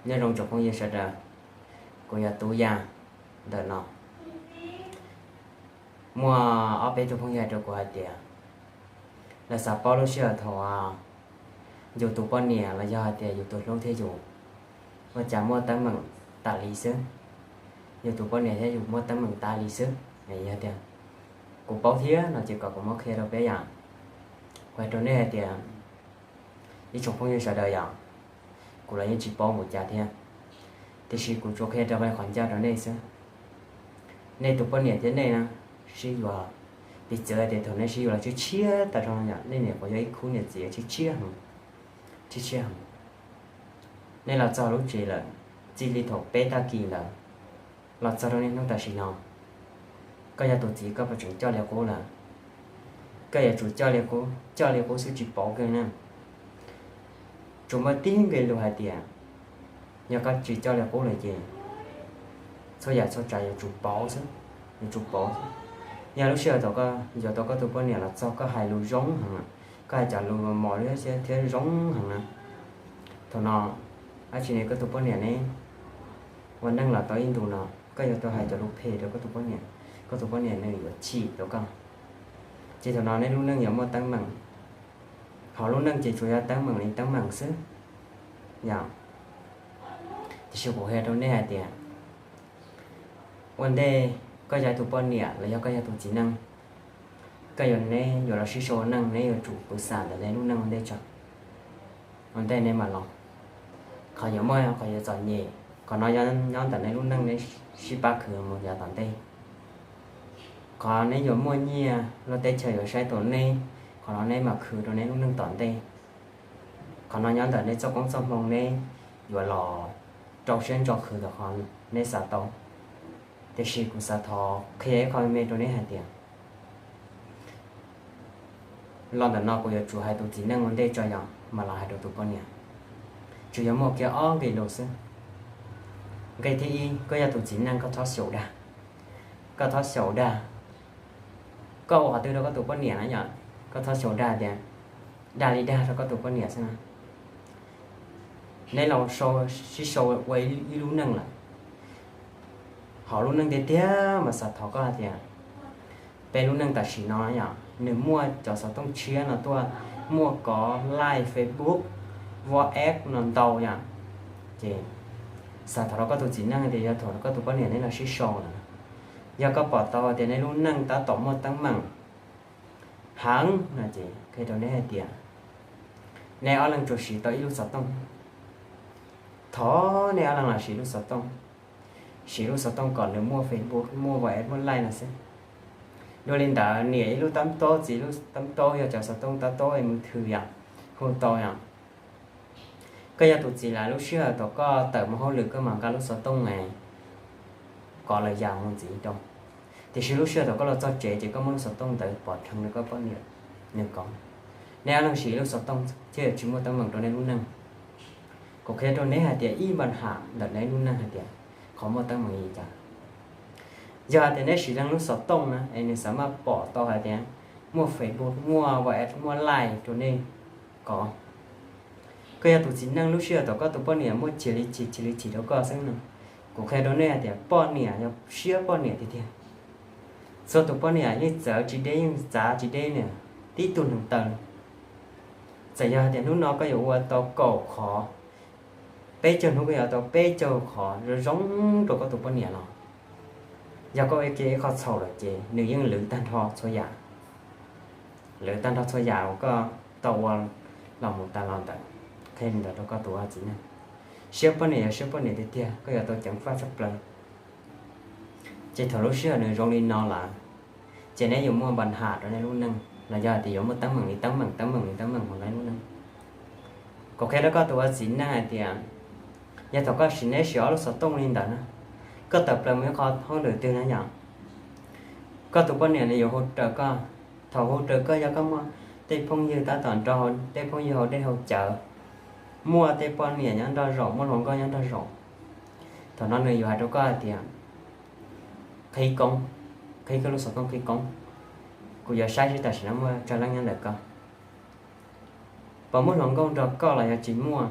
Nyob zoo tsoom phooj ywg sawv daws, kuv yog Tub Yaj ntawm no. Muaj ob peb tug phooj ywg hais rau kuv hais tias lawv xav paub lub sij hawm thaum yus tus poj niam los yog hais tias yus tus hlub thiab yus ua cas muaj teeb meem tas li xwb, yus tus poj niam thiab yus muaj teeb meem tas li xwb. Yog tias kuv paub thiab no ces kom kuv muab qhia rau peb yom. Kuv hais rau nej hais tias ib tsoom phooj ywg sawv daws yom, kuv los yeej tsis paub mus cas thiab, tiam sis kuv tsuas qhia rau qhov ncaj rau nej xwb. Nej tus poj niam thiab nej na, sib yuav, piv txwv hais tias thaum nej sib yuav los tshiab tshiab tas zog no yom, nej nyuam qhuav yog ib khub niam txiv tshiab tshiab heev, tshiab tshiab heev. Nej los txog lub tsev lawm, txij li thaum peb tag kis ntawd los txog rau niaj hnub tam sim no, koj yog tus txiv koj puas tseem coj li qub lawm? Koj yuav tsum coj li qub, coj li qub xwb tsis paub kiag na. Tsuas muaj tib nqe lus hais tias yog koj tsis coj li qub lawm ces txhua yam txhua tsav yuav tsum pauv xwb, yuav tsum pauv xwb. Yog lub sij hawm thaum koj yuav tau koj tus poj niam los txog koj hais lus zoo heev, koj hais cov lus mos thiab zoo heev na, thaum no dab tsi ne koj tus poj niam ne ua neej los tau ib ntus no, koj yuav tau hais cov lus phem rau koj tus poj niam, koj tus poj niam nws yuav chim rau koj, ces thaum no nej lub neej yuav muaj teeb meem. Hauv lub neej ces tsuas yog teeb meem li teeb meem xwb yom. Tiam sis kuv qhia rau nej hais tias ua ntej koj yog tus poj niam los yog koj yog tus txiv neej, koj yuav, neb yuav los sib sau ua neej, neb yuav tsum pw xam ntawm neb lub neej ua ntej tso, ua ntej neb mam los. Qhov yuav muaj qhov yuav txom nyem, qhov no nyob ntawm neb lub neej neb sib pab khwv mus yav tom ntej. Qhov neb yuav muaj nyiaj, luag teb chaws yuav saib taus neb, qhov no neb mam khwv rau neb lub neej tom ntej. Qhov no nyob ntawm neb txoj koob txoj hmoo neb yuav los rau siab ntso khwv tau qhov neb xav tau. Tiam sis kuv xav thov qhia ib qho me me rau neb hais tias los ntawm no kuv yuav tsum hais tus txiv neej ua ntej tso yom, mam los hais rau tus poj niam. Tsuas yuav muaj kiag ob nqe lus xwb. Nqe thib ib, koj yog tus txiv neej koj txhob xyaum dag, koj txhob xyaum dag. Koj ua qhov twg rau koj tus poj niam na yom, koj txhob xyaum dag tias, dag li dag rau koj tus poj niam xwb na. Neb los sib sau ua ib lub neej lawm, hauv lub neej tiag tiag mas xav thov koj hais tias peb lub neej tam sim no yom, nws muaj cov xov tooj tshiab no tuaj, muaj kov Line, Facebook, WhatsApp no ntau yom. Ces xav thov rau koj tus txiv neej tias yog thaum koj tus poj niam neb los sib sau lawm, yog koj pom tau tias neb lub neej tab tom muaj teeb meem heev no ces qhia rau neb hais tias neb ob leeg tsuas siv tau ib lub xov tooj. Thov neb ob leeg los siv lub xov tooj, siv lub xov tooj kom nws muaj Facebook, muaj WhatsApp, muaj Line no xwb. Dua li ntawd niam ib lub tab tob, txiv ib lub tab tob, yog cov xov tooj tab tob es mus thwm yom, hu tau yom. Koj yog tus txiv lawm lub sij hawm thaum koj tawm mus hauj lwm koj mam nqa lub xov tooj es kov lawv yam mus ntxiv rau. Tiam sis lub sij hawm thaum koj los txog tsev ces koj muab lub xov tooj ntawd pov rheev rau koj poj niam nws kov. Neb ob leeg siv lub xov tooj thiaj yuav tsis muaj teeb meem rau neb lub neej. Kuv qhia rau neb hais tias ib npa ham ntawm neb lub neej hais tias qhov muaj teeb meem li cas. Yog hais tias neb siv leej lub xov tooj na es nws xav maj pom tau hais tias muaj Facebook, muaj WhatsApp, muaj Line rau nej kov. Koj yog tus txiv neej lub sij hawm thaum koj tus poj niam muaj chim li chim chim li chim rau koj xwb no, kuv qhia rau nej hais tias poj niam yog siab poj niam tiag tiag. Txhua tus poj niam yeej txawv tsis deb, yeej txav tsis deb nws tib tug neeg taw. Txawm yog hais tias hnub no koj yuav ua tau kaum qhov, peb caug hnub koj yuav tau peb caug qhov zoo zoo rau koj tus poj niam los, yog koj ua kiag ib qho txhaum lawm ces nws yeej lwv tag nrho txhua yam, lwv tag nrho txhua yam uas koj tau ua los mus tas los ntawd. Qhia li ntawd rau koj tus txiv neej. Siab poj niam yog siab poj niam tiag tiag, koj yuav tau ceev faj tshaj plaws. Ces thaum lub sij hawm nws zoo li no lawm, ces neb yuav muaj npa ham rau nej lub neej los yog tias yuav muaj teeb meem li teeb meem, teeb meem li teeb meem hauv nej lub neej. Kuv qhia rau koj tus ua txiv neej hais tias yog thaum koj siv, neb siv ob lub xov tooj li ntawd na, koj tawm plaws mus ib qho hauj lwm twg na yom, koj tus poj niam nws yuav hu raws koj. Thaum hu raws koj yog koj muaj tej phooj ywg tab tom nrog tej phooj ywg haus dej haus cawv, muaj tej poj niam nyob nrog zaum, muaj hluas nkauj nyob nrog zaum, thaum no nws yuav hais rau koj hais tias qhib koob, qhib koj lub xov tooj qhib koob, kuv yuav saib seb tam sim no muaj tsawg leej nyob ntawm koj, puas muaj hluas nkauj nrog koj los yog tsis muaj.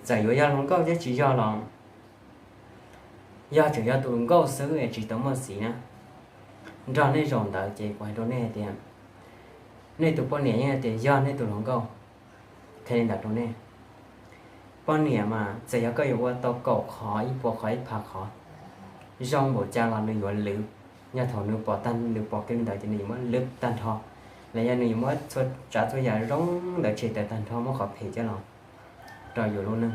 Txawm yuav yog hluas nkauj thiab tsis yog los yog tseem yog tus hluas nkauj xwb es tsis tau muaj txiv na, nrog nej zaum ntawd ces kuv hais rau nej hais tias nej tus poj niam yeej hais tias yog nej tus hluas nkauj. Qhia li ntawd rau nej, poj niam mas txawm yog koj yuav ua tau kaum qhov ib puas qhov ib phav qhov zoo npaum cas los nws yuav lwv. Yog thaum nws pom tag, nws pom kiag li ntawd ces nws yuav muab lwv tag nrho, los yog nws yuav muab txhua tsav txhua yam zoo ntawd tshem tawm tag nrho, muab qhov phem coj los rau yus lub neej.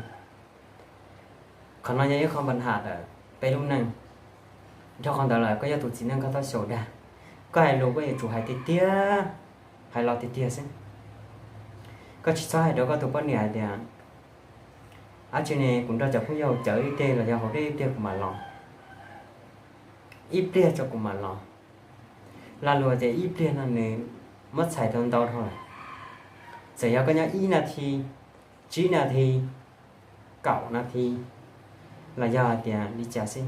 Qhov no yog ib qho npa ham ntawm peb lub neej. Dhau qhov ntawd lawm koj yog tus txiv neej koj txhob xyaum dag. Koj hais lus koj yuav tsum hais tiag tiag, hais los tiag tiag xwb. Koj tsis txhob hais rau koj tus poj niam hais tias, ab tsi ne kuv nrog cov phooj ywg haus cawv ib pliag los yog haus dej ib pliag kuv mam los, ib pliag tso kuv mam los. Lag luam tias ib pliag no nws muab txhais tau ntau dhau lawm. Txawm yog koj nyob ib nas this, tsib nas this, kaum nas this, los yog hais tias li cas xwb,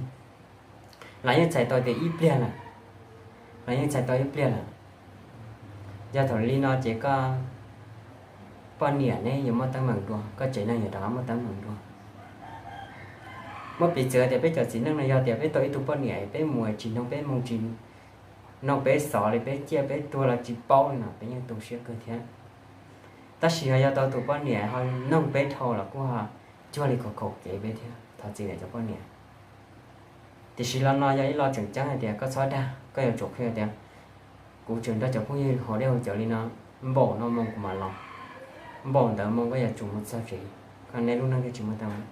los yeej txhais tau tias ib pliag lawm, los yeej txhais tau ib pliag lawm. Yog thaum li no ces koj poj niam neb yuav muaj teeb meem dua, koj tsev neeg yuav rov qab muaj teeb meem dua. Muab piv txwv tias peb cov txiv neej no yog tias peb tau ib tug poj niam peb mus tsis noog peb moo, tsis noog peb xov li, peb ciaj peb tuag los tsis paub li no peb yeej tu siab kawg thiab. Tab sis ho yog tau tus poj niam ho noog peb dhau los kuj ho cuag li khaum khaum kev peb thiab, thov txim lawm cov poj niam. Tiam sis lo no yog ib lo tseem ceeb hais tias koj txhob dag, koj yuav tsum qhia tias kuv tseem nrog cov phooj ywg haus dej haus cawv li no, npaum no moo kuv mam los. Npaum ntawd moo koj yuav tsum mus txog tsev, koj neb lub neej thiaj tsis muaj teeb meem.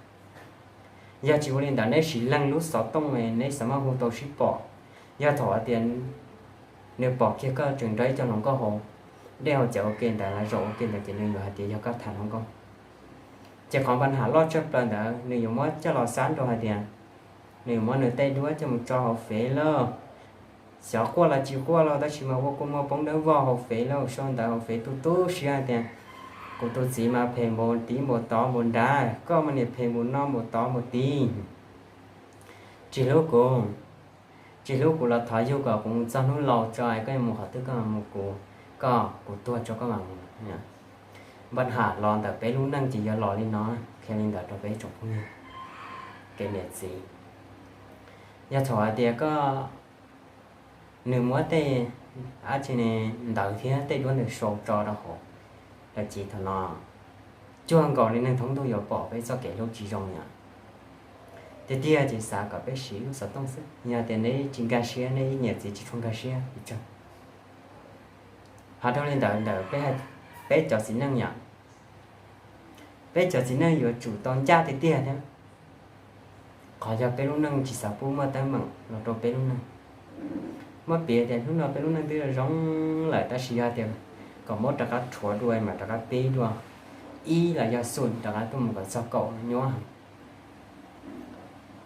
Yog tsis ua li ntawd neb siv leej lub xov tooj neb xav maj hu tau sib pom. Yog thaum hais tias nws pom kiag koj tseem nrog ib co hluas nkauj haus dej haus cawv ua ke ntawd los zaum ua ke ntawd ces nws yuav hais tias yog koj tham hluas nkauj. Ces qhov npa ham loj tshaj plaws ntawd nws yuav muab coj los xab rau hais tias nws yuav muab nws tej duab coj mus tso hauv fev lauj. Xyov quaj los tsis quaj lauj, tab sis mas ua kua muag poob dawb vog hauv fev lauj, sau ntawv hauv fev tu tu siab hais tias kuv tus txiv mas phem npaum tid npaum tod npaum nrad, koj mas niam phem npaum no npaum tod npaum tid. Tsis hlub kuv, tsis hlub kuv los thov yug kom kuv mus txog hnub laus tso es koj yuav mus qhov twg koj mam mus, koj kuv tuag tso koj mam mus. Npa ham los ntawm peb lub neej ces yog los li no, qhia li ntawd rau peb tsoom phooj ywg, kev niam txiv. Yog thaum hais tias koj, nws muab tej dab tsi ne, ntawv thiab tej duab ntawd sau tso rau hauv, lawm ces thaum no cuag nkaus li neeg thoob ntuj yuav pom peb txoj kev hlub tsis zoo yom. Tiag tiag ces xav kom peb siv lub xov tooj xwb, yog tias neb tsis nkag siab, neb ib niam txiv tsis tshua nkag siab pes tsawg. Ho dhau li ntawd ntawm peb cov txiv neej yom, peb cov txiv neej yuav tsum tau ncaj tiag tiag thiab. Qhov yog peb lub neej tsis xav pub muaj teeb meem los rau peb lub neej. Muab piav tias hnub no peb lub neej twb zoo lawm tab sis yog tias kom muab rov qab rhuav dua mam rov qab pib dua, ib los yog xum rov qab tuaj mus kom txog kaum nyuaj.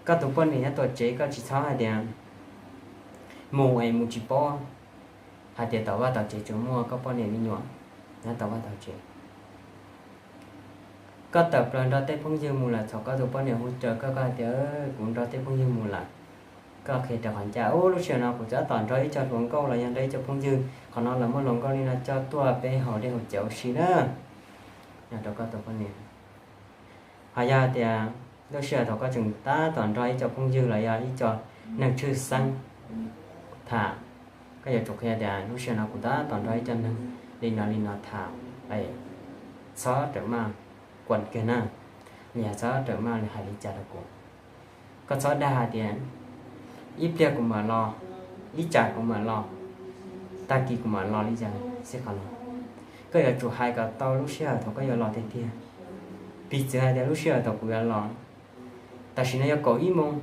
Koj tus poj niam nyob tom tsev koj tsis txhob hais tias mus es mus tsis paub, hais tias tom vaj tom tsev tsuas muaj koj poj niam me nyuam nyob tom vaj tom tsev. Koj tawm plaws nrog tej phooj ywg mus lawm thaum koj tus poj niam hu caw koj, koj hais tias kuv nrog tej phooj ywg mus lawm. Koj qhia rau qhov ncaj, ub, lub sij hawm no kuv tab tom nrog ib co hluas nkauj los yog nrog ib co phooj ywg, qhov no lawv muaj hluas nkauj li no coj tuaj peb haus dej haus cawv ua si na, no rau koj tus poj niam. Ho yog tias lub sij hawm thaum koj tseem tab tom nrog ib co phooj ywg los yog ib co neeg tshwj xeeb tham, koj yuav tsum qhia tias lub sij hawm no kuv tab tom nrog ib co neeg li no li no tham, txhob rawm maj, kuam kiag na, los yog txhob rawm maj li hais li cas rau kuv. Koj txhob dag hais tias ib pliag kuv mam los, ib tsam kuv mam los, tag kis kuv mam los li cas xij qhov no. Koj yuav tsum hais kom tau lub sij hawm thaum koj yuav los tiag tiag. Piv txwv hais tias lub sij hawm thaum kuv yuav los, tam sim no yog kaum ib moos,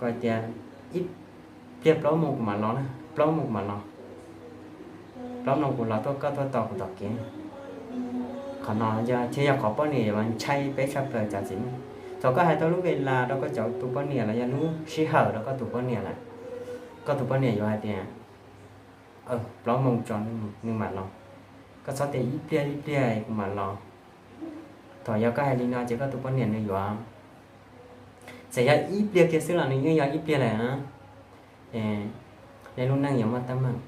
koj tias ib pliag plaub moos kuv mam los na, plaub moos kuv mam los, plaub moos kuv los tuaj koj tuaj tos kuv tom kev. Qhov no yog thiaj yog qhov poj niam yuav ntshai peb tshaj plaws cov txiv neej. Thaum koj hais tau lub npe las rau koj cov tus poj niam los yog lub sij hawm rau koj tus poj niam lawm, koj tus poj niam yuav hais tias plaub moos tso nws mam los, koj txhob tias ib pliag ib pliag kuv mam los. Thaum yog koj hais li no ces koj tus poj niam nws yuav, txawm yog ib pliag kiag xwb los nws yeej yog ib pliag lawm na. Nej lub neej yuav muaj teeb meem.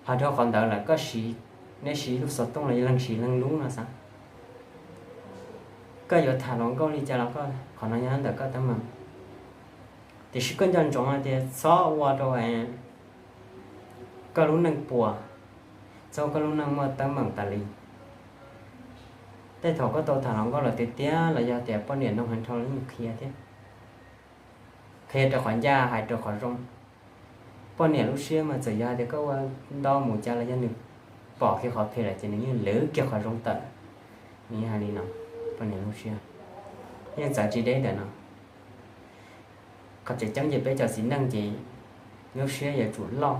Ho dhau qhov ntawd lawm koj siv, nej siv lub xov tooj los yog leej siv leej lub no xav, Koj yuav tham hluas nkauj li cas los koj, qhov no nyob ntawm koj teeb meem. Tiam sis koj nco ntsoov hais tias txhob ua rau koj lub neej puas, txhob ua koj lub neej muaj teeb meem tas li. Tej thaum koj tau tham hluas nkauj los tiag tiag los yog tias poj niam nug heev dhau los yeej qhia thiab, qhia rau qhov ncaj hais rau qhov zoo. Poj niam lub siab mas txawm yog hais tias koj ua ntau mus cas los yog nws pom kiag qhov phem lawm ces nws yeej lwv kiag qhov zoo tawm. Nws yeej hais li no, poj niam lub siab yeej txawv tsis deb ntawm no. Qhov tseem ceeb ces peb cov txiv neej ces lub siab yuav tsum loj,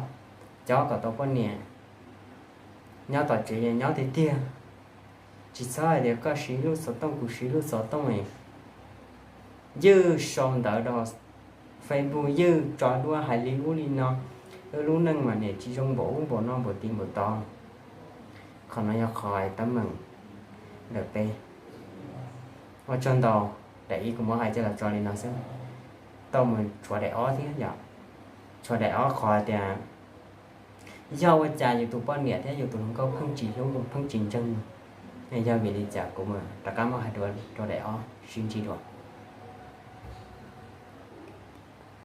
cob kom tau poj niam, nyob tom tsev yog nyob tiag tiag. Tsis txhob hais tias koj siv lub xov tooj kuv siv lub xov tooj, ywj sau ntawv rau Facebook, ywj tso duab hais li ub li no, wb lub neej mas niam tsis zoo npaum ub npaum no npaum tid npaum tod. Qhov no yog qhov teeb meem ntawm peb. Ua tsaug ntau, daim ib kuv muab hais coj los tso li no xwb, tau mus tshuav daim ob thiab yom. Tshuav daim ob qhov tias yog ua cas yus tus poj niam thiab yus tus hluas nkauj pheej tsis hlub pheej tsis ntseeg, yog vim li cas, kuv mam rov qab muab hais dua rau daim ob, sib ntsib dua.